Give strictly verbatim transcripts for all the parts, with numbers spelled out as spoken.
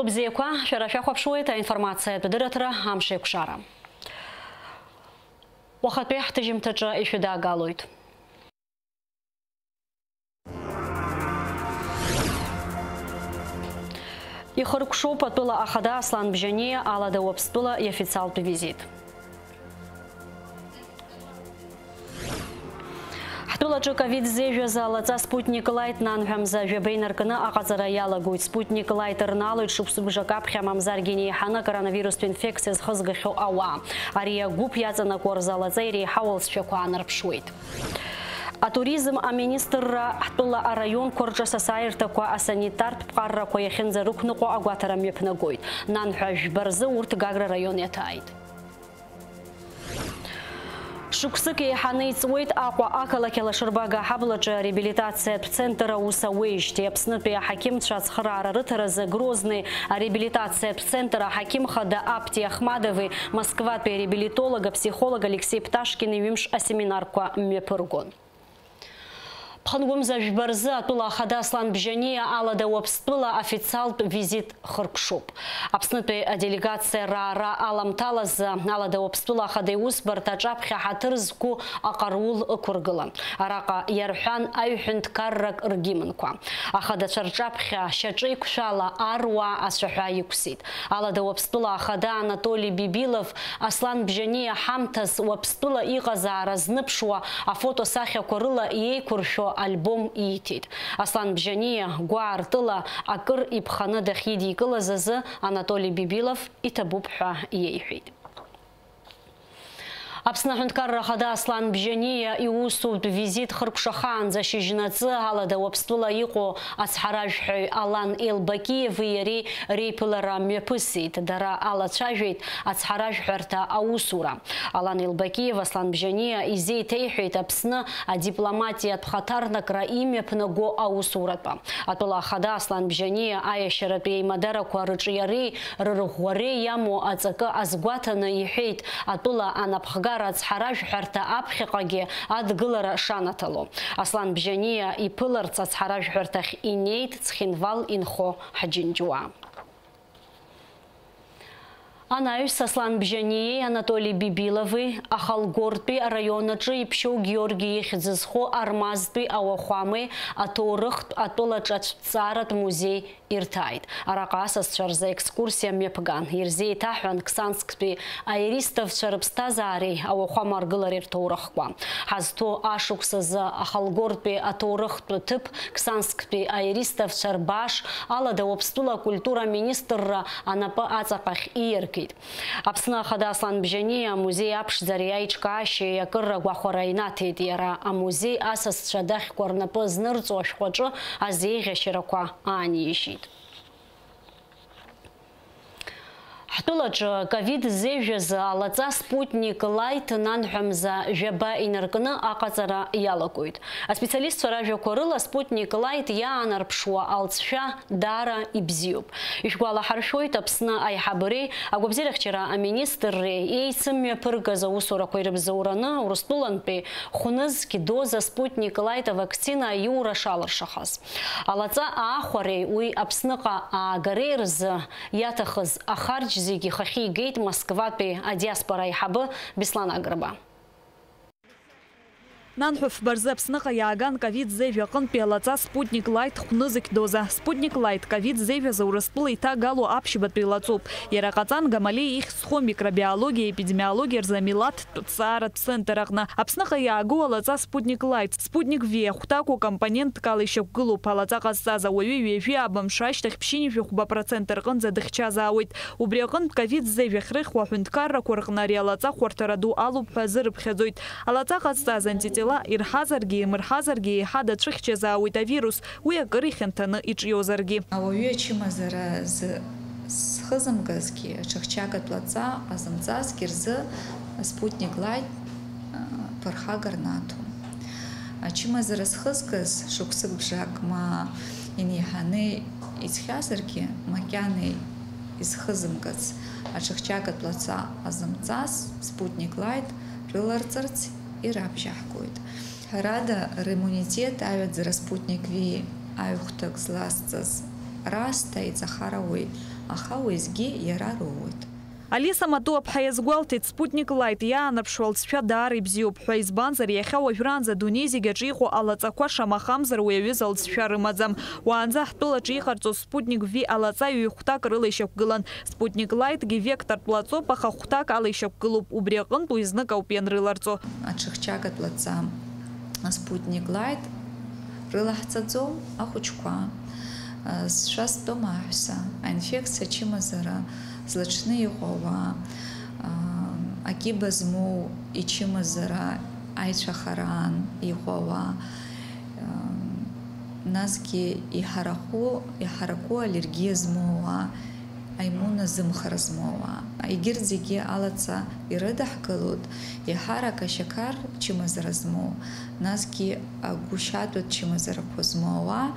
Бзиақәа, шәара шәахәаԥшуеит аинформациатә дырраҭара Амшеикәшара. Уахатәи ҳҭыжьымҭаҿы ишәыдаагалоит. Ихыркәшоуп атәыла ахада Аслан Бжьаниа Алада Уаԥстәыла иофициалтә визит. Ҳтәылаҿы ковид зеижәыз алаҵа Спутник Лайт нанҳәамза жәаба инаркны аҟаҵара иалагоит. Спутник Лайт рнаалоит шықәсыбжак аԥхьа, мамзаргьы инеиҳаны акоронавирустә инфекциа зхызгахьоу ауаа. Ари агәыԥ иаҵанакуа рзы алаҵа иреиҳау алҵшәақәа аанарԥшуеит. Атуризм аминистрра ҳтәыла араионқәа рҿы асасааирҭақәа асанитартә ԥҟаррақәа иахьынӡарықәныҟәо агәаҭара мҩаԥнагоит. Нанҳәа жәба рзы урҭ Гагра раион иаҭааит. Шықәсык еиҳаны иҵуеит Аҟәа ақалақь алашарбага аҳаблаҿы ареабилитациатә центр аус ауеижьҭеи. Аԥснытәи аҳақьымцәа ацхыраара рыҭаразы Грозный ареабилитациатә центр аҳақьым хада Апти Ахмадови Москватәи ареабилитолог, апсихолог Алексеи Пташкини ҩымш асеминарқәа мҩаԥыргон. Ԥхынгәымза жәба рзы атәыла ахада Аслан Бжьаниа Алада Уаԥстәыла официалтә визит хыркәшоуп. Аԥснытәи аделегациа раара аламҭалазы Алада Уаԥстәыла ахада иусбарҭа аҿаԥхьа ҳаҭыр зқәу аҟарул ықәыргылан. Араҟа иарҳәан аҩ-ҳәынҭқаррак ргимнқәа. Ахадацәа рҿаԥхьа шьаҿеиқәшәала аруаа ацәаҳәа иқәсит. Алада Уаԥстәыла ахада Анатоли Бибилов Аслан Бжьаниа ҳамҭас Уаԥстәыла иҟазаара зныԥшуа афотосахьақәа рыла иеиқәыршәо альбом ииҭеит. Аслан Бжьаниа гәаартыла акыр иԥханы дахьидикылаз азы Анатоли Бибилов иҭабуп ҳәа иеиҳәеит. Аԥсны аҳәынҭқарра ахада Аслан Бжьаниа иусутә визит хыркәшахаанӡа шьыжьнаҵы Алада Уаԥстәыла иҟоу ацҳаражәҳәаҩ Алан Елбакиеви иареи реиԥылара мҩаԥысит. Дара алацәажәеит ацҳаражәҳәарҭа аусура. Алан Елбакиев Аслан Бжьаниа изеиҭеиҳәеит Аԥсны адипломатиатә хаҭарнакра имҩаԥнаго аусуратәы. Атәыла ахада Аслан Бжьаниа аиашьаратә еимадарақәа рыҿиареи рырӷәӷәареи иамоу аҵакы азгәаҭаны иҳәеит, атәыла анапхгара ацҳаражәҳәарҭа аԥхьаҟагьы адгылара шанаҭало. Аслан Бжьаниа иԥыларц ацҳаражәҳәарҭахь инеит Цхинвал инхо ҳџьынџьуаа. Анаҩс Аслан Бжьаниеи Анатоли Бибилови Ахалгортәи араион аҿы иԥшьоу Георги ихьӡ зху Армазтәи ауахәамеи аҭоурыхтә атәылаҿы ацәҭҵааратә музеи ирҭааит. Араҟа асасцәа рзы екскурсиа мҩаԥган. Ирзеиҭаҳәан Ксансктәи аеристовцәа рыԥсҭазаареи ауахәама аргылареи рҭоурыхқәа. Ҳазҭоу ашықәс азы Ахалгортәи аҭоурыхтә ҭыԥ Ксансктәи аеристовцәа рбааш Алада Уаԥстәыла акультура аминистрра анапы аҵаҟахь ииаргеит. Аԥсны ахада Аслан Бжьаниа амузеи аԥшӡареи аиҿкаашьеи акыр агәахәара инаҭеит. Иара амузеи асасцәа дахьқәа рнапы знырҵо ашәҟәаҿы азеиӷьашьарақәа аанижьит. Ҳтәылаҿы ковид зеижәазы алаҵа Спутник Лайт нанҳәамза жәаба инаркны аҟаҵара иалагоит. Аспециалистцәа ражәақәа рыла, Спутник Лайт иаанарԥшуа алҵшәа даара ибзиоуп. Ишәгәалаҳаршәоит, Аԥсны аиҳабыреи агәабзиарахьчара аминистрреи еицымҩаԥыргаз аусурақәа ирыбзоураны Урыстәылантәи хәнызқь доза Спутник Лайт авакцина аиура шалыршахаз. Алаҵа аахәареи уи Аԥсныҟа аагареи рзы иаҭахыз ахарџь зегьы ихахьы игеит Москватәи адиаспора аиҳабы Беслан Агрба. Нанҳәа фба рзы Аԥсныҟа иааган ковид зеижә аҟынтәи алаҵа Спутник Лайт хәнызқь доза. Спутник Лайт ковид зеижәазы Урыстәыла иҭагало аԥшьбатәи лаҵоуп. Иара ҟаҵан Гамалиа ихьӡ зху амикробиологиа-епидемиологиа рзы амилаҭтә ҭҵааратә центр аҟны. Аԥсныҟа иаагоу алаҵа Спутник Лайт, Спутник Ви ахәҭакәу компонентк ала ишьақәгылоуп. Алаҵа ҟазҵаз ауаҩы ҩажәи ааба мшы ашьҭахь ԥшьынҩажәи хәба процент рҟынӡа дыхьчазаауеит. Убри аҟынтә ковид зеижә ахьрыхьуа аҳәынҭқаррақәа рҟны ари алаҵа хәарҭараду алоуп ҳәа азы рыԥхьаӡоит. Алаҵа ҟазҵаз антитела ирҳазаргьы, имырҳазаргьы еиҳа дацәыхьчазаауеит авирус, уи акыр ихьанҭаны иҿиозаргьы. Ауаҩы ачымазара зхызымгазгьы, аҽыхьчагатә лаҵа ҟазымҵазгьы рзы Спутник Лайт, а, ԥырхагара наҭом. Ачымазара зхызгаз шықәсык бжак ма инеиҳаны иҵхьазаргьы, макьана изхызымгац аҽыхьчагатә лаҵа ҟазымҵаз Спутник Лайт рыларҵарц ирабжьаҳгоит. Ҳәарада, риммунитет аҩаӡара Спутник Ви аҩхәҭак злазҵаз раасҭа иҵахар ауеит. Аха уеизгьы иара роуеит. Алиса Матуаԥҳа иазгәалҭеит, Спутник Лайт иаанарԥшуа алҵшәа даара ибзиоуп ҳәа, избанзар, иахьа уажәраанӡа адунеи зегь аҿы иҟоу алаҵақәа шамахамзар уи аҩыза алҵшәа рымаӡам. Уаанӡа ҳтәылаҿы иҟарҵоз Спутник Ви алаҵа ҩ-хәҭак рыла ишьақәгылан. Спутник Лайтгьы вектортә лаҵоуп, аха хәҭак ала ишьақәгылоуп, убри аҟынтә уи знык ауп ианрыларҵо. Аҽыхчагатә лаҵа Спутник Лайт рылаҳҵаӡом ахәыҷқәа. Сшәа стәым аҳәса, аинфекциа ачымазара злаҽны иҟоу ауаа, акьыба змоу ичымазара аицәахараан иҟоу ауаа, насгьы иҳараку, иҳараку аллергиа змоу ауаа, аиммунна зымхара змоу ауаа. Егьырҭ зегьы алаҵа ирыдаҳкылоит, еиҳарак ашьақар чымазара змоу, насгьы агәышьатәытә чымазарақәа змоу ауаа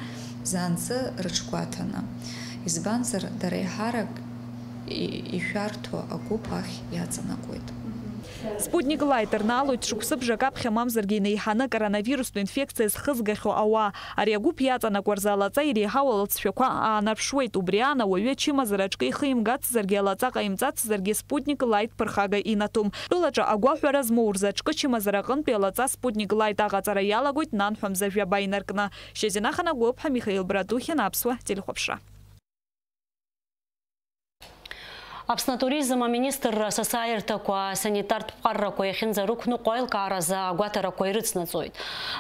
заанӡа рыҽгәаҭаны. Избанзар, дара еиҳарак и-, ишәарҭоу агәыԥ ахь иаҵанакуеит. Спутник Лайт рнаалоит шықәсыбжак аԥхьа мамзаргьы инеиҳаны коронавирустә инфекциа зхызгахьоу ауаа. Ари агәыԥ иаҵанакуа рзы алаҵа иреиҳау алҵшәақәа аанарԥшуеит. Убри аан ауаҩы ачымазара аҿкы ихы имгацзаргьы, алаҵа ҟаимҵацзаргьы, Спутник Лайт ԥырхага инаҭом. Тәылаҿы агәаҳәара змоу рзы аҿкы чымазара аҟынтәи алаҵа Спутник Лайт аҟаҵара иалагоит нанҳәа мза жәаба инаркны. Шьазина Ханагәыԥҳа, Михаил Братухин, Аԥсуа телехәаԥшра. Аԥсны атуризм аминистрра асасааирҭақәа асанитартә ԥҟаррақәа иахьынӡарықәныҟәо аилкааразы агәаҭарақәа ирыцнаҵоит.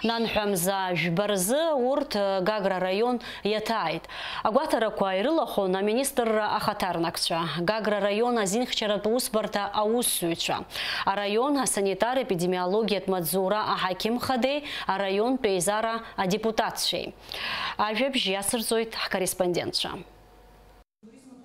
Нанҳәа мза жәба рзы урҭ Гагра араион иаҭааит. Агәаҭарақәа ирылахәын аминистрра ахаҭарнакцәа, Гагра араион азинхьчаратә усбарҭа аусзуҩцәа, араион асанитар-епидемиологиатә маҵзура аҳақьым хадеи араионтә еизара адепутатцәеи. Ажәабжь иацырҵоит ҳкорреспондентцәа.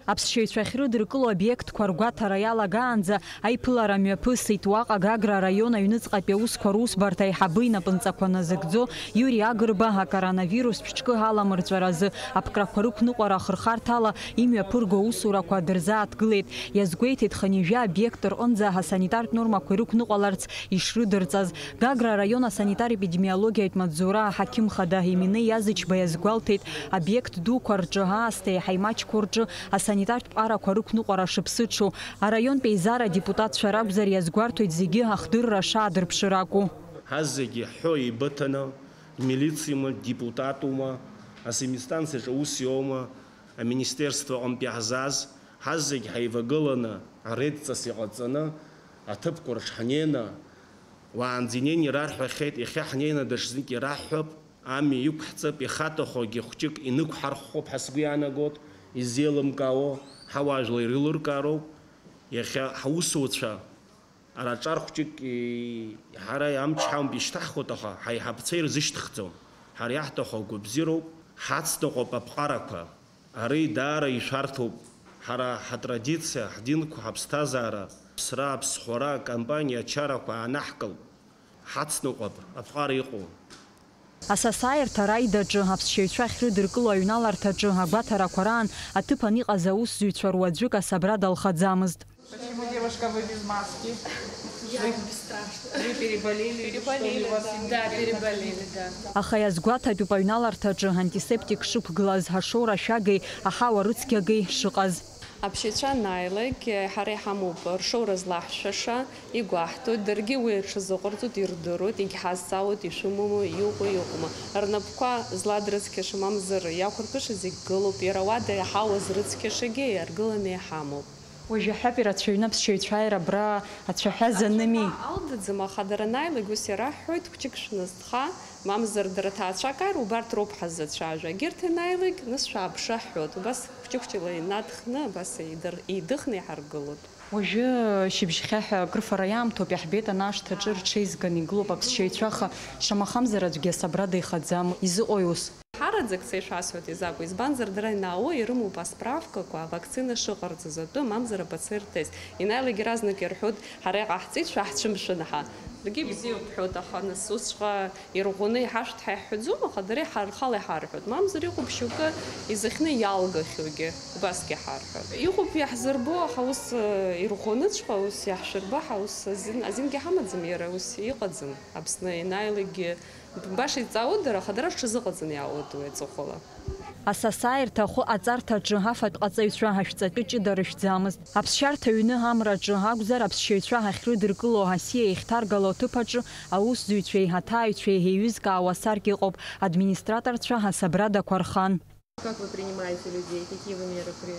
Аԥсшьаҩцәа ахьрыдыркыло обиектқәа ргәаҭара иалагаанӡа аиԥылара мҩаԥысит. Уаҟа Гагра араион аҩныҵҟатәи аусқәа русбарҭа аиҳабы инапынҵақәа назыгӡо Иури Агрба акоронавирустә ҿкы аламырҵәара азы аԥкрақәа рықәныҟәара ахырхарҭала имҩаԥырго аусурақәа дырзааҭгылеит. Иазгәеиҭеит, хынҩажәа обиект рҟынӡа асанитартә нормақәа ирықәныҟәаларц ишрыдырҵаз. Гагра араион асанитар-епидемиологиатә маҵзура аҳақьым хада Еминеи Иазычба иазгәалҭеит, обиект дуқәа рҿы, аасҭа еиҳа имаҷқәоу рҿы асанитартә ԥҟарақәа рықәныҟәара шыԥсыҽу. Араионтә еизара адепутатцәа ракәзар, иазгәарҭоит зегьы ахдырра шаадырԥшыр акәу. Ҳазегьы ҳҳәо еибыҭаны, милициума, депутатума, асеминстанциаҿы аус иоума, аминистерство аҟынтә иаҳзааз, ҳазегь ҳаивагыланы, аредҵас иҟаҵаны, аҭыԥқәа рҿы ҳнеины, уаанӡа инеины ирарҳәахьеит, иахьа ҳнеины даҽазнык ираҳҳәап, амҩа иқәҳҵап, ихаҭаху агьи хәҷык инықәҳарххоуп ҳәа сгәы иаанагоит, изеилымкаауа, ҳауаажәлар ирылыркаароуп, иахьа ҳусуцәа Ара аҿар хәҷык, ии, ҳара амч ҳамоуп ишьҭаҳхуеит, аха ҳаиҳабацәа ирзышьҭыхӡом. Ҳара иаҳҭаху агәабзиароуп, ҳацныҟәап аԥҟарақәа. Ари даара ишәарҭоуп. Ҳара ҳатрадициа, ҳдинқәа, ҳаԥсҭазаара, аԥсра, аԥсхәара, акампаниа, ачарақәа аанаҳкылт. Ҳацныҟәап аԥҟара иҟоу. Асасааирҭа Раидаҿы, аԥсшьаҩцәа ахьрыдыркыло аҩналарҭаҿы агәаҭарақәа раан аҭыԥан иҟаз аусзуҩцәа руаӡәык асабра далхаӡамызт. Почему, девушка, вы без маски? Вы, вы переболели или что? Переболели, да. Да, переболели, да. Аха иазгәаҭатәуп аҩналарҭаҿы антисептик шықәгылаз, ашоура ашәагеи аҳауа рыцқьагеи шыҟаз. Аԥсшьаҩцәа анааилак, ҳара иҳамоуп ршоура злаҳшәаша, игәаҳҭоит, даргьы уи рҽазыҟарҵоит, ирдыруеит, егьҳазҵаауеит ишәымоума, иҟоу иҟоума. Рнапқәа зладрыцқьаша, мамзар иақәырԥыша зегь гылоуп, иара уада иаҳауа зрыцқьашагьы иаргыланы иҳамоуп. Уажәы аҳәап, ирацәаҩны аԥсшьаҩцәа ааира абра ацәаҳәа занми? Ацәаҳәа алдаӡам, аха дара анааилак ус иараҳҳәоит, хәҷык шәнызҭха, мамзар дара ҭаацәак ааир, убарҭ роуп ҳаззацәажәо. Егьырҭ ианааилак, нас шәааԥшы ҳҳәоит, убас хәҷык-хәҷыла инаҭхны, абас еидыр-, еидыхны иҳаргылоит. Уажәы шьыбжьхьаҳәа акрыфара иаамҭоуп, иаҳбеит, ана ашҭаҿы рҽеизганы игылоуп аԥсшьаҩцәа, аха шамахамзар аӡәгьы асабра деихаӡам. Изыҟои ус? Ҳараӡак са ишәасҳәоит изакәу, избанзар, дара ианаауа ирымоуп асправкақәа, авакцина шыҟарҵаз атәы, мамзар ап ц р тест. Ианааилак иаразнак ирҳәоит, ҳара иҟаҳҵеит, шәаҳцәымшәан ҳәа. Даргьы ибзиоуп ҳҳәоит, аха нас усҵәҟьа ирӷәӷәаны иҳашәҭ ҳәа иаҳҳәаӡом, аха дара иҳа-, рхала иҳарҳәоит. Мамзар иҟоуп шьоукы изыхьны иалгахьоугьы, убасгьы ҳарҳәоит. Иҟоуп иаҳзырбо, аха ус, э, ирӷәӷәаныҵәҟьа ус иаҳшәырба ҳәа ус азин, азингьы ҳамаӡам, иара ус иҟаӡам. Аԥсны ианааилакгьы баша иҵаауеит дара, аха дара рҽазыҟаҵаны иаауеит уи аҵыхәала. Асасааирҭа ахәы аҵарҭаҿы афатә ҟаҵаҩцәа ашәҵатәы ҷыда рышәӡамызт. Аԥсшьарҭа ҩны амраҿы акәзар, аԥсшьаҩцәа ҳахьрыдыркыло асиа иахьҭаргало аҭыԥаҿы аусзуҩцәеи аҭааҩцәеи еиҩызкаауа асаркьа ыҟоуп, администраторцәа асабрадақәа рхан. Как вы принимаете людей? Какие вы меры при-,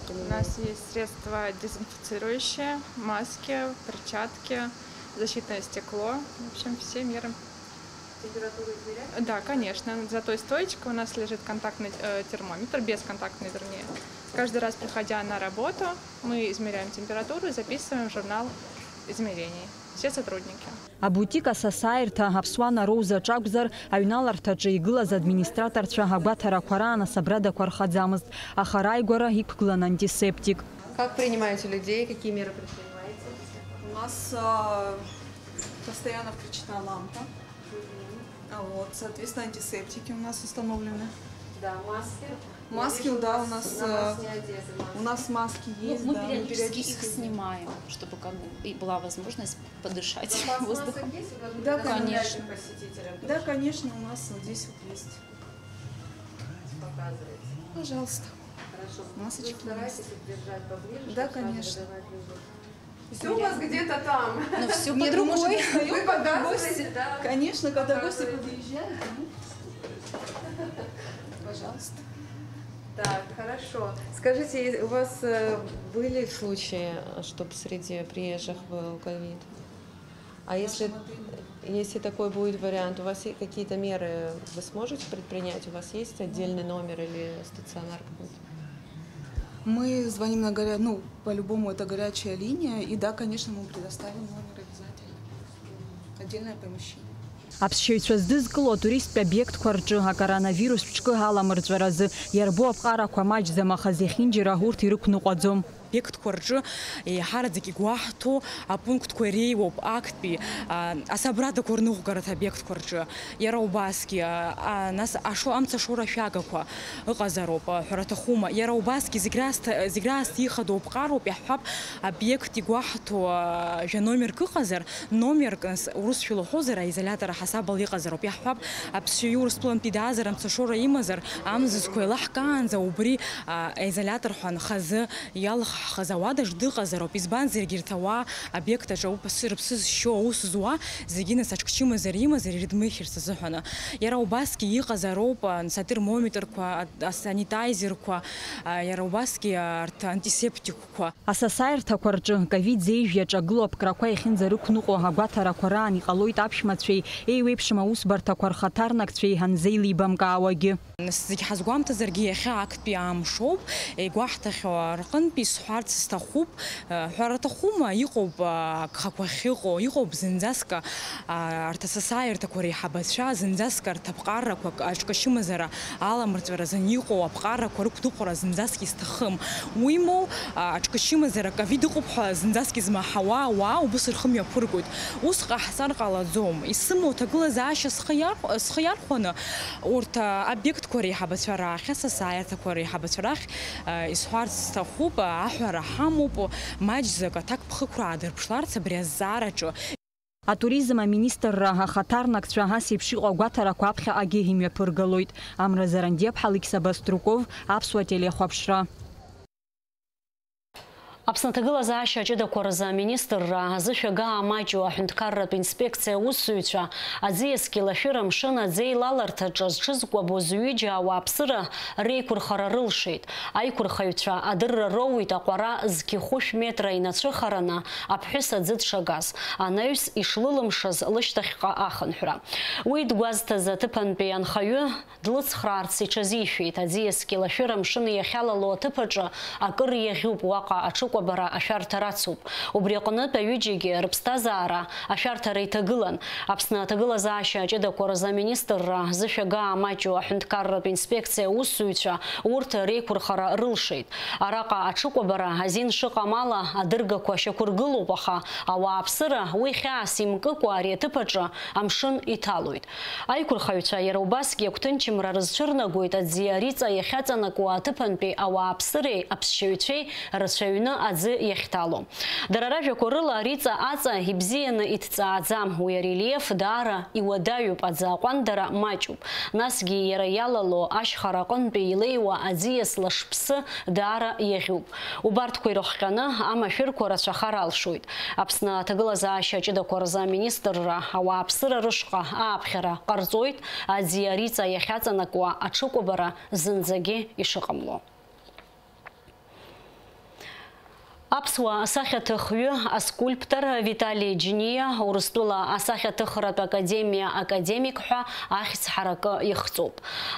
принимаете? У нас есть средства дезинфицирующие, маски, перчатки, защитное стекло. В общем, все меры. Температуру измеряете? Да, конечно. За той стоечкой у нас лежит контактный, э, термометр, бесконтактный, вернее. Каждый раз, приходя на работу, мы измеряем температуру и записываем в журнал измерений. Все сотрудники. Абутик асасааирҭа аԥсуа нароузаҿ акәзар, аҩналарҭаҿы игылаз администраторцәа агәаҭарақәа раан асабрадақәа рхаӡамызт, аха рааигәара иқәгылан антисептик. Как принимаете людей? Какие меры предпринимаете? У нас, а, постоянно включена лампа. А вот, соответственно, антисептики у нас установлены. Да, маски. Маски, да, у нас, э, у нас маски есть, да, мы периодически их снимаем, чтобы как бы и была возможность подышать воздухом. Да, конечно. Да, конечно, у нас вот здесь вот есть. Пожалуйста. Хорошо. Масочки у нас. Да, конечно. Все у вас где-то там. Ну, все под рукой. Вы подбрасываете, да? Конечно, когда гости подъезжают, пожалуйста. Так, хорошо. Скажите, у вас, э, были случаи, э, чтоб среди приезжих был ковид? А если, если такой будет вариант, у вас какие-то меры вы сможете предпринять? У вас есть отдельный номер или стационар какой-то? Мы звоним на горя-, ну, по-любому это горячая линия, и да, конечно, мы предоставим номер обязательно. Отдельное помещение. Аԥсшьаҩцәа здызкыло атуристтә обиектқәа рҿы акоронавирус ҿкы аламырҵәаразы иарбоу аԥҟарақәа маҷӡам, аха зехьынџьара урҭ ирықәныҟәаӡом. Обиектқәа рҿы еиҳараӡак игәаҳҭо апунктқәа иреиуоуп актәи, а, асабрадақәа рныҟәгаратә обиектқәа рҿы. Иара убасгьы, а, а, нас ашо-, амца ашоура ашәагақәа ыҟазароуп, а, ҳәара аҭахума. Иара убасгьы зегь раасҭа, зегь раасҭа ихадоу аԥҟароуп, иаҳҳәап, обиект игәаҳҭо, а, жәа номерк ыҟазар, номерк, нас, урысшәа илаҳәозар, аизолиатор аҳасабала иҟазароуп, иаҳҳәап, аԥсшьаҩы Урыстәылантәи даазар, амца ашоура имазар, амзызқәа еилаҳкаанӡа убри, а, аизолиатор ҳәа хазы иалхаҳхыз ауадаҿ дыҟазароуп. Избанзар, егьырҭ ауаа обиект аҿы ауп асы-, рыԥсы зшьо, аус зуа, зегьы, нас, аҽкы чымазар имазар ирыдмыхьырц азыҳәаны. Иара убасгьы иҟазароуп, а, нас, атермометрқәа, а, асанитайзерқәа, а, иара убасгьы арҭ антисептикқәа. Асасааирҭақәа рҿы ковид зеижә иаҿагылоу аԥкрақәа иахьынӡарықәныҟәо агәаҭарақәа раан иҟалоит аԥшәмацәеи еиуеиԥшым аусбарҭақәа рхаҭарнакцәеи анзеилибамкаауагьы. Нас зегь ҳазгәамҭазаргьы, иахьа актәи амшоуп, игәаҳҭахьоу рҟынтәи сҳәарц сҭахуп, ҳәара аҭахума, иҟоуп, агхақәа ахьыҟоу, иҟоуп зынӡаск, арҭ асасааирҭақәа реиҳабацәа, зынӡаск арҭ аԥҟарақәа аҿкашьымазара аламырҵәаразын иҟоу аԥҟарақәа рықәныҟәара зынӡаск изҭахым. Уимоу, аҿкашьымазара ковид ыҟоуп ҳәа зынӡаск измаҳауа ауаа убыс рхы мҩаԥыргоит. Ус ҟаҳҵар ҟалаӡом. Исымоу аҭагылазаашьа схы иархә-, схы иархәаны, урҭ, а, обиектқәа реиҳабацәа рахь, асасааирҭақәа реиҳабацәа рахь, а, исҳәарц сҭахуп, а, аҳәара ҳамоуп, маҷӡак аҭакԥхықәра аадырԥшларц абри азҵаараҿы. Атуризм аминистрра ахаҭарнакцәа ас еиԥш иҟоу агәаҭарақәа аԥхьаҟагьы имҩаԥыргалоит. Амра Зарандиаԥҳа, Алықьса Баструков, Аԥсуа телехәаԥшра. Аԥсны аҭагылазаашьа аҷыдақәа рзы аминистрра азышәага амаҷу аҳәынҭқарратә инспекциа аусзуҩцәа аӡиас кьылашәыр амшын аӡеилаларҭаҿы зҽызкәабоз ҩыџьа ауааԥсыра реиқәырхара рылшеит. Аиқәырхаҩцәа адырра роуеит аҟәара зқьи хәышә метра инацәыхараны аԥҳәыс аӡы дшагаз, анаҩс ишлылымшаз лышьҭахьҟа ахынҳәра. Уи дгәазҭаз аҭыԥантәи анхаҩы длыцхраарц иҽазишәеит. Аӡиас кьылашәыр амшын иахьалало аҭыԥ аҿы акыр иаӷьуп, уаҟа аҽыкәабара ашәарҭа рацуп. Убри аҟнытә аҩыџьагьы рыԥсҭазаара ашәарҭара иҭагылан. Аԥсны аҭагылазаашьа аҷыдақәа рзы аминистрра зышәага амаҷу аҳәынҭқарратә инспекциа аусзуҩцәа урҭ реиқәырхара рылшеит. Араҟа аҽыкәабара азин шыҟам ала адыргақәа шьақәыргылоуп, аха ауааԥсыра уи хьаас имкыкәа ари аҭыԥ аҿы амшын иҭалоит. Аиқәырхаҩцәа иара убасгьы агәҭынчымра рызцәырнагоит аӡиа риҵа иахьаҵанакуа аҭыԥантәи ауааԥсыреи аԥсшьаҩцәеи рацәаҩны аӡы иахьҭало. Дара ражәақәа рыла, ари ҵа аҵа ибзианы иҭҵааӡам, уи арельеф даара иуадаҩуп, аӡы аҟәандара маҷуп. Насгьы иара иалало ашьхара аҟынтәи илеиуа аӡиас лашԥсы даара иаӷьуп. Убарҭқәа ирыхҟьаны амашәырқәа рацәахар алшоит. Аԥсны аҭагылазаашьа ҷыдақәа рзы аминистрра ауааԥсыра рышҟа ааԥхьара ҟарҵоит, аӡиа ари ҵа иахьаҵанакуа аҽыкәабара зынӡагьы ишыҟамло. Аԥсуа асахьаҭыхҩы, аскульптор Витали Џьиниа Урыстәыла асахьаҭыхратә академиа академик ҳәа ахьӡ ҳаракы ихҵоуп.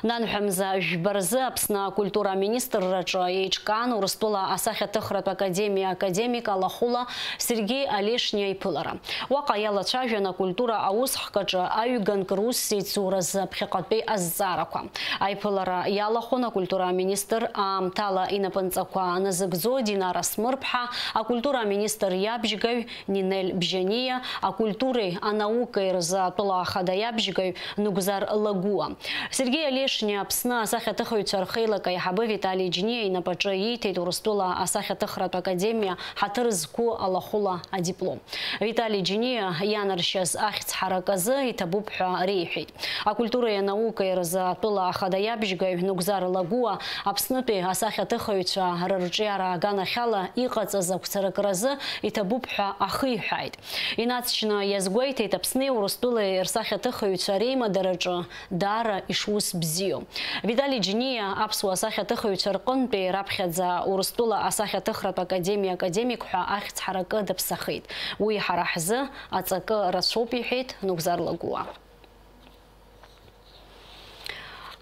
Нанҳәа мза жәба рзы Аԥсны акультура аминистрраҿы еиҿкаан Урыстәыла асахьаҭыхратә академиа академик алахәыла Сергеи Олешниа иԥылара. Уаҟа иалацәажәан акультура аусхкаҿы аҩганк русеицуразы ԥхьаҟатәи азҵаарақәа. Аиԥылара иалахәын акультура аминистр аамҭала инапынҵақәа назыгӡо Динара Смырԥҳа, акультура аминистр иабжьгаҩ Нинель Бжьаниа, акультуреи анаукеи рзы атәыла ахада иабжьгаҩ Нугзар Лагәуа. Сергеи Олешниа Аԥсны асахьаҭыхыҩцәа рхеилак аиҳабы Витали Џьиниа инапаҿы ииҭеит Урыстәыла асахьаҭыхратә академиа ҳаҭыр зқәу алахәыла адиплом. Витали Џьиниа ианаршьаз ахьӡ ҳараказы иҭабуп ҳәа реиҳәеит. Акультуреи анаукеи рзы атәыла ахада иабжьгаҩ Нугзар Лагәуа Аԥснытәи асахьаҭыхыҩцәа рырҿиара аганахьала иҟаҵаз агәцаракразы иҭабуп ҳәа ахиҳәааит. Инаҵшьны иазгәеиҭеит Аԥсни Урыстәылеи рсахьаҭыхыҩцәа реимадараҿы даара ишус бзиоу. Витали Џьиниа аԥсуа асахьаҭыхыҩцәа рҟынтәи раԥхьаӡа Урыстәыла асахьаҭыхратә академиа академик ҳәа ахьӡ ҳаракы даԥсахеит. Уи ҳара ҳзы аҵакы рацәоуп, иҳәеит Нугзар Лагәуа.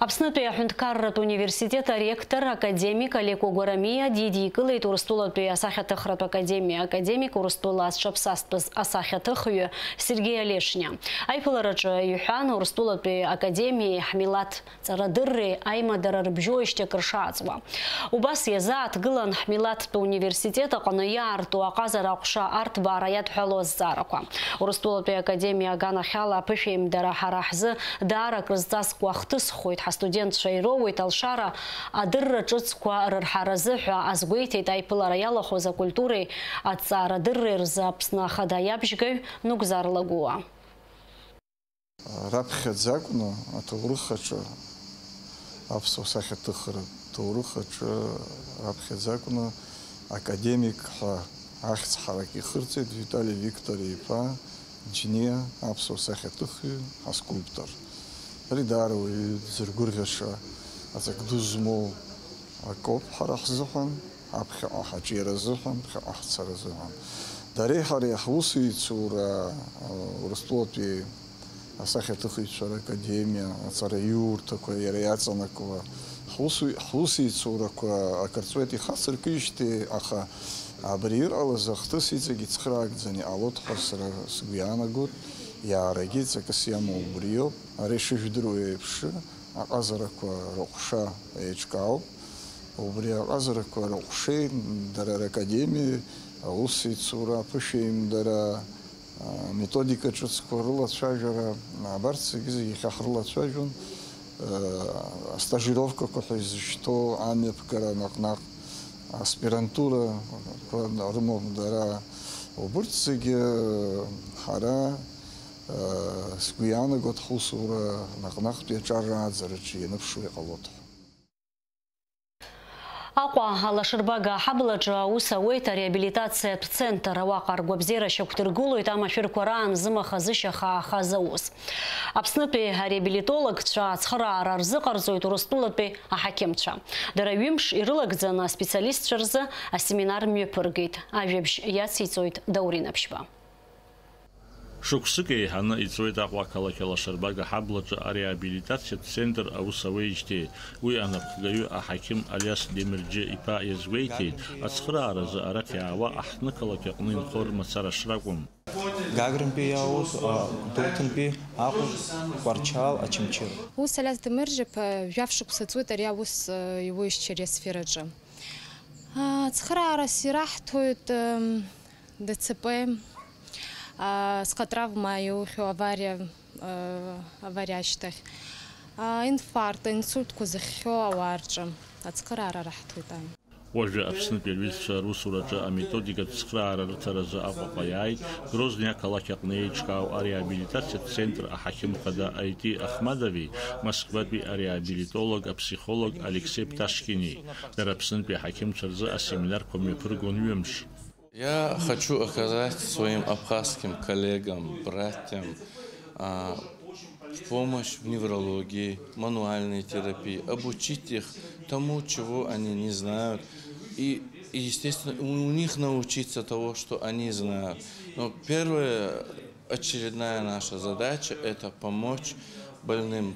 Аԥснытәи аҳәынҭқарратә университет аректор академик Алеко Гәарамиа дидикылеит Урыстәылатәи асахьаҭыхратә академиа академик, Урыстәыла азҿаԥсазтәыз асахьаҭыхҩы Сергеи Олешниа. Аиԥылараҿы иҳәан, Урыстәылатәи академиеи ҳмилаҭ ҵарадырреи аимадара рыбжьоижьҭеи акыр шааҵуа. Убас иазааҭгылан ҳмилаҭтә университет аҟны иаарту аҟазара аҟәша арҭбаара иадҳәалоу азҵаарақәа. Урыстәылатәи академиа аганахьала аԥышәеимдара ҳара ҳзы даара акрызҵазкуа ахҭысхоит, ҳастудентцәа ироуеит алшара адырра ҿыцқәа рырҳаразы ҳәа азгәеиҭеит аиԥылара иалахәыз акультуреи аҭҵаарадырреи рзы Аԥсны ахада иабжьгаҩ Нугзар Лагәуа. Раԥхьаӡа акәны аҭоурых аҿы, аԥсуа сахьаҭыхратә ҭоурых аҿы раԥхьаӡа акәны академик ҳәа ахьӡ ҳарак ихырҵеит Витали Виктор-иԥа Џьиниа, аԥсуа сахьаҭыхҩы, ҳаскульптор. Ари даара уаҩы дзыргәырӷьаша аҵак ду змоу акоуп ҳара ҳзыҳәан. Аԥхьаҟа ҳаҿиара азыҳәан, ԥхьаҟа ҳцара азыҳәан. Дареи ҳареи ҳусеицура, а, Урыстәылатәи асахьаҭыхыҩцәа ракадемиа, аҵараиурҭақәа иара иаҵанакуа ҳусу-, ҳусеицурақәа акыр ҵуеит ихацыркижьҭеи, аха абри ирҟалаз ахҭыс иҵегь ицхыраагӡаны иҟалоит ҳәа сара сгәы иаанагоит, иаарагьы ҵакыс иамоу убриоуп. Ари шыжәдыруа еиԥш, аҟазарақәа рыҟәша еиҿкаауп. Убри аҟазарақәа рыҟәшеи дара ракадемиеи аусеицура, аԥышәеимдара, а, методика ҿыцқәа рылацәажәара, абарҭ зегьы-зегьы иахьа ҳрылацәажәон. А, астажировкақәа ҳәа изышьҭоу амҩаԥгара наҟ-наҟ, аспирантурақәа рымоуп дара. Убырҭ зегьы ҳара, а, сгәы иаанагоит, ҳусура наҟ-наҟтәи аҿар рааӡараҿы ианыԥшуа иҟалоит ҳәа. Аҟәа алашарбага аҳаблаҿы аус ауеит ареабилитациатә центр. Уаҟа ргәабзиара шьақәдыргылоит амашәырқәа раан зымаха-зышьаха аахаз аус. Аԥснытәи ареабилитологцәа ацхыраара рзыҟарҵоит Урыстәылатәи аҳақьымцәа. Дара ҩымш ирылагӡаны аспециалистцәа рзы асеминар мҩаԥыргеит. Ажәабжь иациҵоит Даурен Аԥшьба. Шықәсык еиҳаны иҵуеит Аҟәа ақалақь алашарбага ҳаблаҿы ареабилитациатә центр аус ауеижьҭеи. Уи анапхгаҩы аҳақьым Алиас Демырџьы иԥа иазгәеиҭеит, ацхырааразы арахь иаауа аҳҭнықалақь аҟны инхо рмацара шракәым. Гагрантәи иаауеит, а, Гәдоуҭантәи, Аҟәа, Тҟәарчал, Очамчыра. Ус Алиас Демырџьы-иԥа жәаф шықәса ҵуеит ари аус, а, иуеижьчеи ари асфераҿы. А, ацхыраарас ираҳҭоит, ам, Д Ц П, а, схатравма иухьоу авариа, а, авариа ашьҭахь, а, инфаркт, инсультқәа зыхьхьоу ауаа рҿы ацхыраара раҳҭоит. Уажәы Аԥснытәи аҩызцәа русураҿы аметодикатә цхыраара рыҭаразы Аҟәаҟа иааит Грозни ақалақь аҟны еиҿкаау ареабилитациатә центр аҳақьым хада Аити Ахмадови, Москватәи ареабилитолог, аԥсихолог Алексеи Пташкини. Дара Аԥснытәи аҳақьымцәа рзы асеминарқәа мҩаԥыргон ҩымш. Я хочу оказать своим абхазским коллегам, братьям, а, помощь в неврологии, мануальной терапии, обучить их тому, чего они не знают, и, и, естественно, у, у них научиться того, что они знают. Но первая очередная наша задача — это помочь больным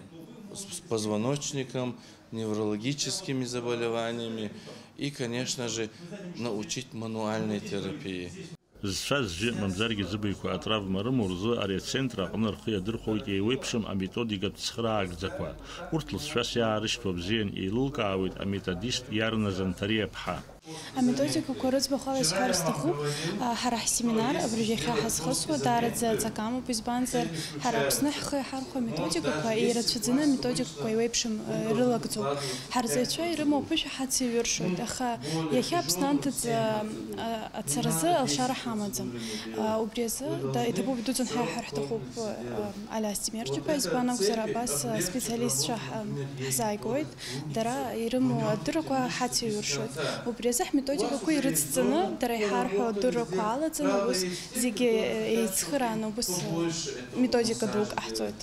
с, с позвоночником, неврологическими заболеваниями и, конечно же, научить мануальной терапии. Зцәа зжьы, мамзаргьы зыбаҩқәа атравма рымоу рзы ари ацентр аҟны рхы иадырхәоит еиуеиԥшым аметодикатә цхыраагӡақәа. Урҭ лҵшәас иаарышьҭуа бзиан еилылкаауеит аметодист Иарна Занҭариаԥҳа. Аметодикақәа рыӡбахә ала исҳәар сҭахуп, а, ҳара ҳсеминар абыржәы иахьа ҳазхысуа даараӡа аҵак амоуп, избанзар, ҳара Аԥсны ҳхы иҳархәо аметодикақәа еирацәаӡаны аметодикақәа еиуеиԥшым, а, ирылагӡоуп. Ҳарҵаҩцәа ирымоу аԥышәа ҳацеиҩыршоит, аха иахьа Аԥсны анҭыҵ, а, а, ацаразы алшара ҳамаӡам. А, убри азы, да, иҭабуп, идуӡӡан ҳаиҳәар ҳҭахуп, а, Алиас Ҭемерџьиԥа, избан акәзар, абас, а, специалистцәа ҳ-, ҳзааигоит. Дара ирымоу адыррақәа ҳацеиҩыршоит. Убри азы ҳметодикақәа ирыцҵаны, дара иҳарҳәо адыррақәа алаҵаны, ус зегьы еицхырааны, убыс методика дук ҟаҳҵоит.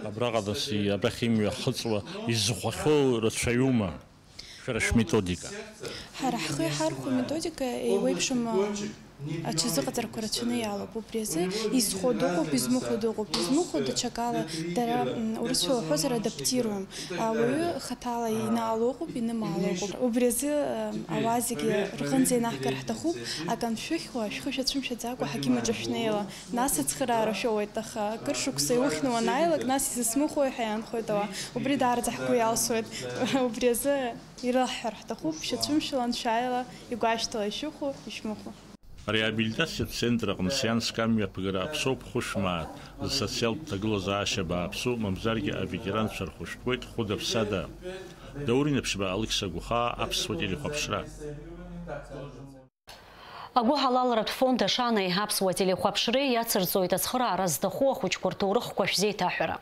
Абраҟа нас, абрахь имҩахыҵуа изӷәӷәахьоу рацәаҩума шәара шәметодика? Ҳара ҳхы иҳархәо аметодика еиуеиԥшым, а, аҽазыҟаҵарақәа рацәаны иалоуп. Убри азы изхо дыҟоуп, измыхәо дыҟоуп. Измыхәо даҽакала, дара, м, урысшәала уҳәозар, адаптируем. Ауаҩы хаҭала инаало ыҟоуп, инымаало ыҟоуп. Убри азы, м, ауаа зегьы рҟынӡа инаҳгар ҳҭахуп, акы аншәыхьуа, шәхы шәацәымшәаӡакәа аҳақьым аҿы шәнеила. Нас ацхыраара шәоуеит, аха акыр шықәса иухьны уанааилак, нас изысмыхәои ҳәа иаанхоит ауаа. Убри даараӡа ҳгәы иалсуеит. Убри азы ирыҳҳәар ҳҭахуп, шәацәымшәалан, шәааила, игәашәҭала ишәыхәо, ишәмыхәо. Ареабилитациатә центр аҟны сеанск амҩаԥгара аԥсоуп хәышә мааҭ, зсоциалтә ҭагылазаашьа бааԥсу, мамзаргьы аветеранцәа рхәышәтәуеит хәыда-ԥсада. Даур Инаԥшьба, Алықьса Гәхаа, Аԥсуа телехәаԥшра. Агәыҳалалратә фонд Ашанеи Аԥсуа телехәаԥшреи иацырҵоит ацхыраара зҭаху ахәыҷқәа рҭоурыхқәа шәзеиҭаҳәара.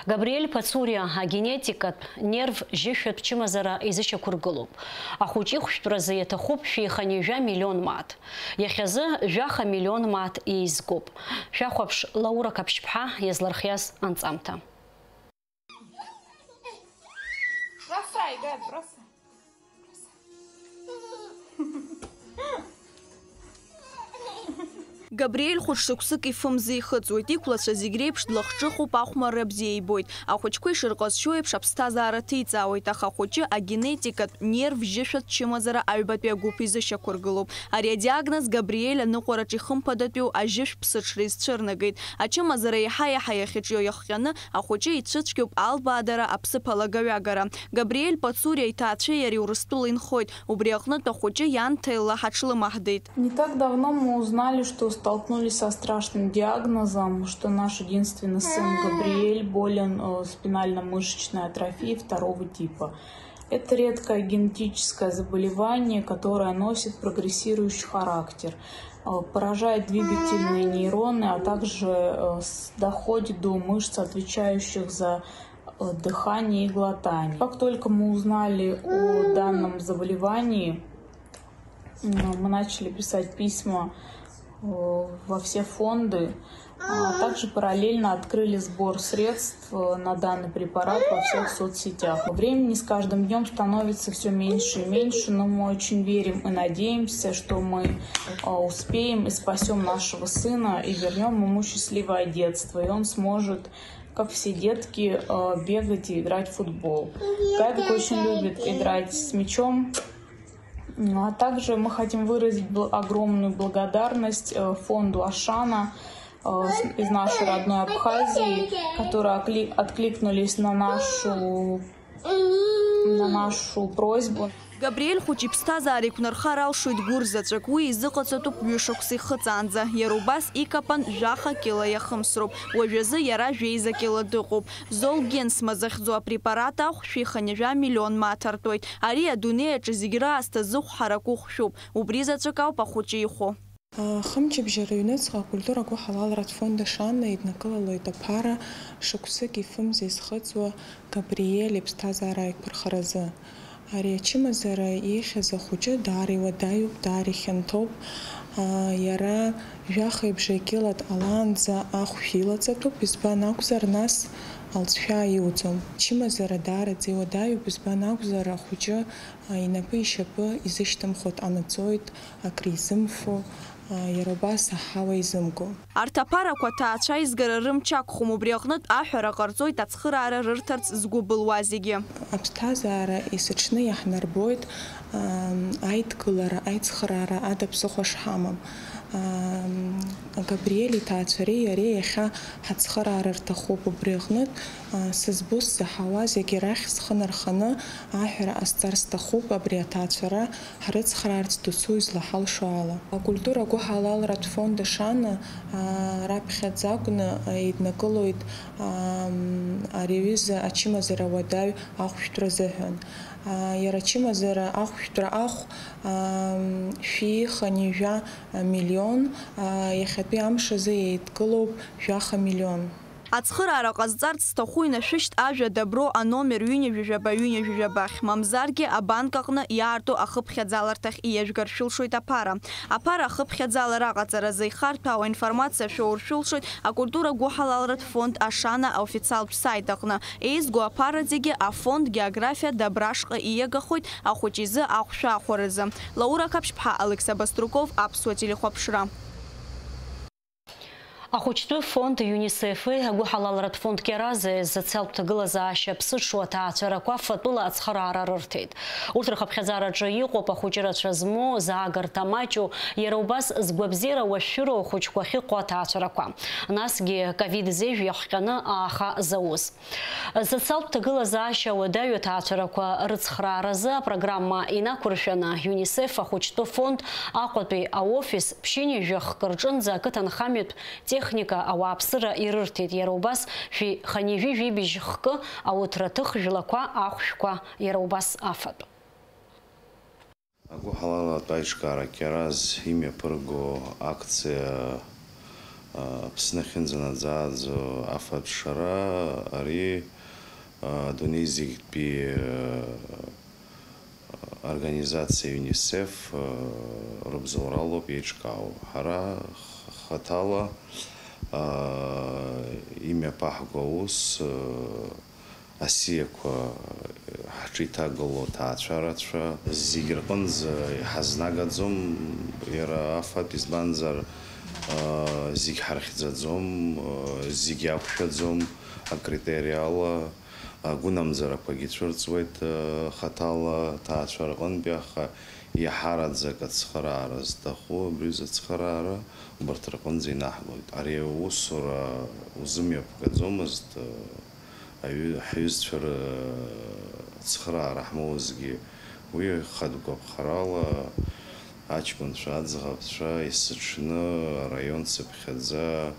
Габриель Пацуриа агенетикатә нерв жьышәатә чымазара изышьақәыргылоуп. Ахәыҷы ихәшәтәразы иаҭахуп шәи хынҩажәа миллион мааҭ. Иахьазы жәаха миллион мааҭ еизгоуп. Шәахәаԥш, Лаура Қаԥшьԥҳа иазлырхиаз анҵамҭа. Бросай, Габ, бросай. Габриель хәыҭшықәсык ифымз ихыҵуеит, иқәлацәа зегь реиԥш длахҿыхуп, ахәмарра бзиа ибоит. Ахәыҷқәа ишырҟазшьоу еиԥш аԥсҭазаара ҭиҵаауеит, аха ахәыҷы агенетикатә нерв жьышәатә чымазара аҩбатәи агәыԥ изышьақәыргылоуп. Ари адиагноз Габриель аныҟәараҿ ихымԥадатәиу ажьышә ԥсыҽра изцәырнагеит. Ачымазара еиҳа-еиҳа иахьыҿио иахҟьаны, ахәыҷы ицәыцәгьоуп албаадара, аԥсыԥ алагаҩагара. Габриель Пацуриа иҭаацәеи иареи Урыстәыла инхоит, убри аҟнытә ахәыҷы иан Ҭелла ҳаҽлымаҳдеит. Не так давно мы узнали, что столкнулись со страшным диагнозом, что наш единственный сын Габриэль болен, э, спинально-мышечной атрофией второго типа. Это редкое генетическое заболевание, которое носит прогрессирующий характер, э, поражает двигательные нейроны, а также, э, с-, доходит до мышц, отвечающих за, э, дыхание и глотание. Как только мы узнали о данном заболевании, м, мы начали писать письма, э, во все фонды, а также параллельно открыли сбор средств, э, на данный препарат во всех соцсетях. Времени с каждым днём становится всё меньше и меньше, но мы очень верим и надеемся, что мы, э, успеем и спасём нашего сына, и вернём ему счастливое детство, и он сможет, как все детки, э, бегать и играть в футбол. Габик очень любит играть с мячом. М, а также мы хотим выразить бл-, огромную благодарность, э, фонду Ашана, э, с-, из нашей родной Абхазии, которые окли-, откликнулись на нашу, на нашу просьбу. Габриель Хәыҷ иԥсҭазаара иқәнархар алшоит гәыр заҵәык, уи изыҟаҵатәуп ҩышықәса ихыҵаанӡа, иара убас икапан жәаха кьыла иахымсроуп, уажәазы иара жәеиза кьыла дыҟоуп. Золгенсма захьӡу апрепарат ахә шәи хынҩажәа миллион мааҭ артуеит. Ари адунеи аҿы зегь раасҭа зыхә ҳаракы хәшәуп, убри заҵәык ауп ахәыҷы ихәо. Хымчыбжьа рыҩныҵҟа акультура гәыҳалалратә фонд Ашана еиднакылалоит аԥара шықәсык ифымз изхыҵуа Габриель иԥсҭазаара аиқәырхаразы. Ари ачымазара ихьыз ахәыҷы даара иуадаҩуп, даара ихьанҭоуп. Иара жәаха ибжа кьыла дҟалаанӡа ахә шәилаҵатәуп, избан акәзар, нас алҵшәа иуӡом. Чымазара даараӡа иуадаҩуп, избан акәзар, ахәыҷы инапы ишьапы изышьҭымхуа дҟанаҵоит, акризымфо, иара убас аҳауа изымго. Арҭ аԥарақәа аҭаацәа аизгара рымч ақәхом, убри аҟнытә аҳәара ҟарҵоит ацхыраара рырҭарц згәы былуа зегьы. Аԥсҭазаара есыҽны иаҳнарбоит, ам, аидкылара, аицхыраара ада ԥсыхәа шҳамам. Ам, Габриел иҭаацәареи иареи иахьа ҳацхыраара рҭахуп, убри аҟнытә, а, сызбо сзаҳауа зегьы рахь схы нарханы аҳәара ҟасҵар сҭахуп, абри аҭаацәара ҳрыцхраарц досу излаҳалшо ала. Акультура гәыҳалалратә фонд Ашана, аа, раԥхьаӡа акәны, еиднакылоит, аа, ари аҩыза ачымазара уадаҩ ахәшәтәра азыҳәан. Аа, иара ачымазара ахәшәтәра ахә, аа, шәи хынҩажәа миллион, аа, иахьатәи амш азы еидкылоуп жәаха миллион. Ацхыраара ҟазҵарц зҭаху инашәышьҭ ажәа Добро аномер ҩынҩажәижәаба ҩынҩажәижәаба ахь, мамзаргьы абанк аҟны иаарту ахыԥхьаӡаларҭахь ииажәгар шәылшоит аԥара. Аԥара ахыԥхьаӡалара аҟаҵаразы ихарҭәаау аинформациа шәоур шәылшоит акультура гәыҳалалратә фонд Ашана аофициалтә сайт аҟны. Еизго аԥара зегьы афонд Географиа Добрашҟа ииагахоит, ахәыҷ изы ахә шәаахәаразы. Лаура Қаԥшьԥҳа, Алықьса Баструков, Аԥсуа телехәаԥшра. Ахәыҷтәы фонд ЮНИСЕФ-и агәыҳалалратә фонд Кьарази социалтә ҭагылазаашьа ԥсыҽу аҭаацәарақәа фатәыла ацхыраара рырҭеит. Урҭ рхыԥхьаӡараҿы иҟоуп ахәыҷы рацәа змоу, заагарҭа маҷу, иара убас згәабзиара уашәшәыроу ахәыҷқәа ахьыҟоу аҭаацәарақәа, насгьы ковид зежә иахҟьаны ааха зауз. Социалтә ҭагылазаашьа уадаҩу аҭаацәарақәа рыцхрааразы апрограмма инақәыршәаны, ЮНИСЕФ ахәыҷтәы фонд Аҟәатәи аофис ԥшьынҩажәа хкы рҿынӡа ақыҭанхамҩатә техника ауааԥсыра ирырҭеит, иара убас шәи хынҩажәи жәибжь хкы ауҭраҭых жәлақәа ахәшәқәа иара убас афатә. Агәыҳалалратә аиҿкаара Кьараз имҩаԥырго акциа, а, Аԥсны ахьынӡанаӡааӡо афатә шара, ари, а, адунеи зегьтәи, а, организациа ЮНИСЕФ, а, рыбзоуралоуп еиҿкаау. Ҳара х-, хаҭала, а, имҩаԥаҳго аус, а, асиақәа ҳҿы иҭагылоу аҭаацәарацәа зегь рҟынӡа иҳазнагаӡом иара афатә, избанзар, аа, зегь ҳархьӡаӡом, аа, зегь иақәшәаӡом акритериала, агәынамӡарақәагьы цәырҵуеит, аа, хаҭала аҭаацәа рҟынтәи, аха иаҳараӡак ацхыраара зҭаху, абри зыцхыраара убарҭ рҟынӡа инаҳгоит. Ари аусура узымҩаԥгаӡомызт, аҩы-, ҳҩызцәа рыцхыраара ҳмоузгьы, уи хатә гәаԥхарала аҷкәынцәа, аӡӷабцәа есыҽны араион цыԥхьаӡа,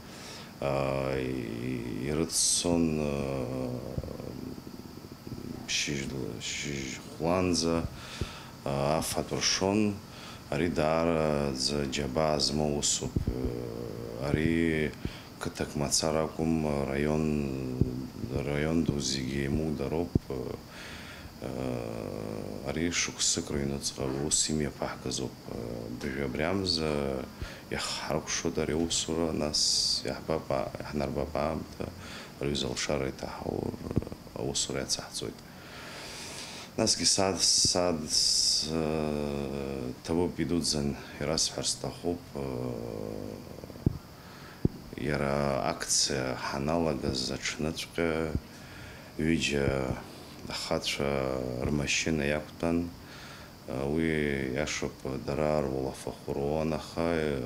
аа, и-, ирыццон, аа, шьыжьла-, шьыжь хәланӡа, аа, афатә ршон. Ари даараӡа џьабаа змоу усуп. Ари қыҭак мацара акәым, раион, раион ду зегьы еимудароуп. Ари шықәсык рыҩнуҵҟа ус имҩаԥаҳгазоуп. Быжәҩа абри амза иаҳҳарықәшоит ари аусура, нас иаҳбап, а-, иаҳнарбап аамҭа, рҩыза алшара иҭаҳаур, аусура иацаҳҵоит. Насгьы сад, сад, э, ҭабуп идуӡӡан ирасҳәар сҭахуп, э, иара акциа ҳаналагаз аҽныҵәҟьа ҩыџьа ахацәа рмашьына иақәтәан, э, уи иашоуп, дара руалафахәы руан, аха, э,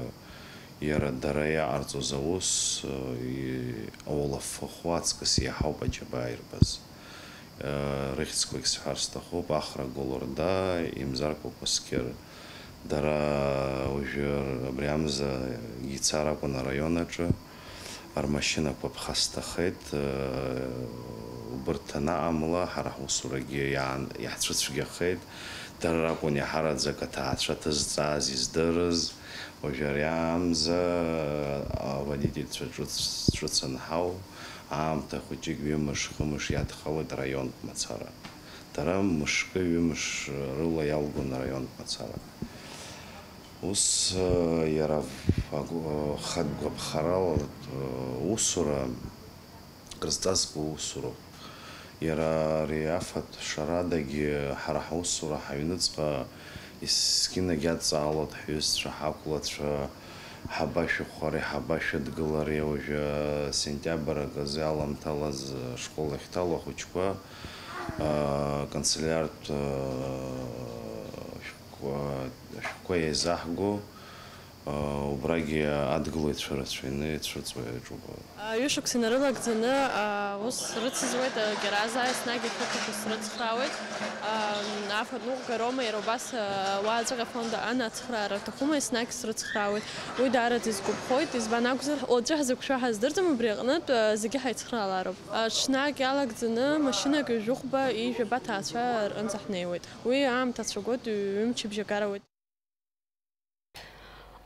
иара дара иаҟарҵоз аус, э, и-, ауалафахәы аҵкыс иаҳауп аџьабаа ирбаз. Рыхьӡқәагь сҳәар сҭахуп, Ахра Голорда, Имзаркәа Кәасқьыр. Дара уажәы абри амза ицар акәын араион аҿы. Рмашьынақәа ԥхасҭахеит, убырҭ анаҟамла, ҳара ҳусурагьы иаан-, иаҳцәыцәгьахеит. Дара ракәын иаҳараӡак аҭаацәа ҭызҵааз, издырыз. Уажәы ари амза аводительцәа ҿыц-, ҿыц анҳау, аамҭа хәыҷык, ҩымш, хымш иадхалоит араионтә мацара. Дара мышкы, ҩымш рыла иалгон араионтә мацара. Ус, иара агу-, хатә гәаԥхарала, усура, крызҵазкуа усуроуп. Иара ари афатә шарадагьы ҳара ҳусура ҳаҩныҵҟа есқьынагь адҵаалоит ҳҩызцәа, ҳақәлацәа, ҳабашәыхәари, ҳабашәыдгылари. Уажәы сентиабр аказы аламҭалаз ашкол ахьҭало ахәыҷқәа, а, канцелиартә, а, шәҟәқәа, ашәҟәқәа еизаҳго, а, убрагьы адгылаҩцәа рацәаҩны ицәырҵуа иаҿуп. А, ҩышықәса инарылагӡаны, а, ус срыцызуеит, а, Гераза, еснагь ихәыцуқәа срыцхраауеит. А, афатә ныҟәгароума, иара убас, а, уааҵәҟьа афонд аҟны ацхраара аҭахума, еснагь срыцхраауеит. Уи даараӡа исгәаԥхоит, избан акәзар, уаҵәы ҳзықәшәо ҳаздырӡом, убри аҟнытә, а, зегьы ҳаицхраалароуп. А, ҽнак иалагӡаны машьынак ҩажәихәба ҩажәаба ҭаацәа рҟынӡа ҳнеиуеит. Уи аамҭа ацәагоит, ҩымчыбжьа гарауеит.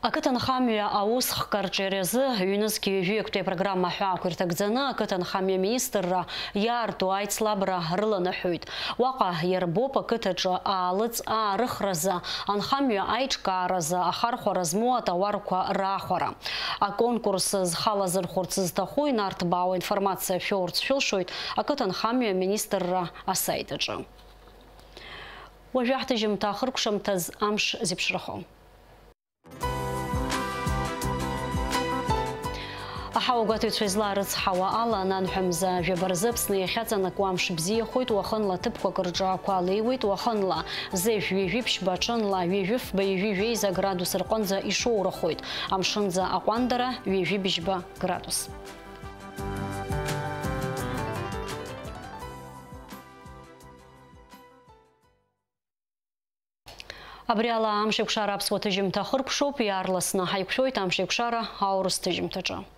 Ақыҭанхамҩа аус хкарҿиаразы ҩнызқь ҩажәи актәи апрограмма аҳәаақәа ирҭагӡаны ақыҭанхамҩа аминистрра иаарту аицлабра рыланаҳәоит. Уаҟа иарбоуп ақыҭаҿы аалыҵ аарыхразы анхамҩа аиҿкааразы ахархәара змоу атауарқәа раахәара. Аконкурс зхалазырхәырц зҭаху инарҭбаау аинформациа шәоурц шәылшоит ақыҭанхамҩа аминистрра асаит аҿы. Уажәы ҳҭыжьымҭа ахыркәшамҭаз амш зеиԥшрахо. Аҳауагәаҭаҩцәа излаарыцҳауа ала, ананҳәа мза жәаба рзы Аԥсны иахьаҵанакуа амш бзиахоит, уахынла ҭыԥқәак рҿы ақәа леиуеит, уахынла зежә ҩажәи ԥшьба, ҽынла ҩажәи фба, ҩажәи жәеиза градус рҟынӡа ишоурахоит, амшынӡа аҟәандара ҩажәи бжьба градус. Абри ала амшеикәшара аԥсуа ҭыжьымҭа ахыркәшоуп, иаарласны ҳаиқәшәоит амшеикәшара аурыс ҭыжьымҭаҿы.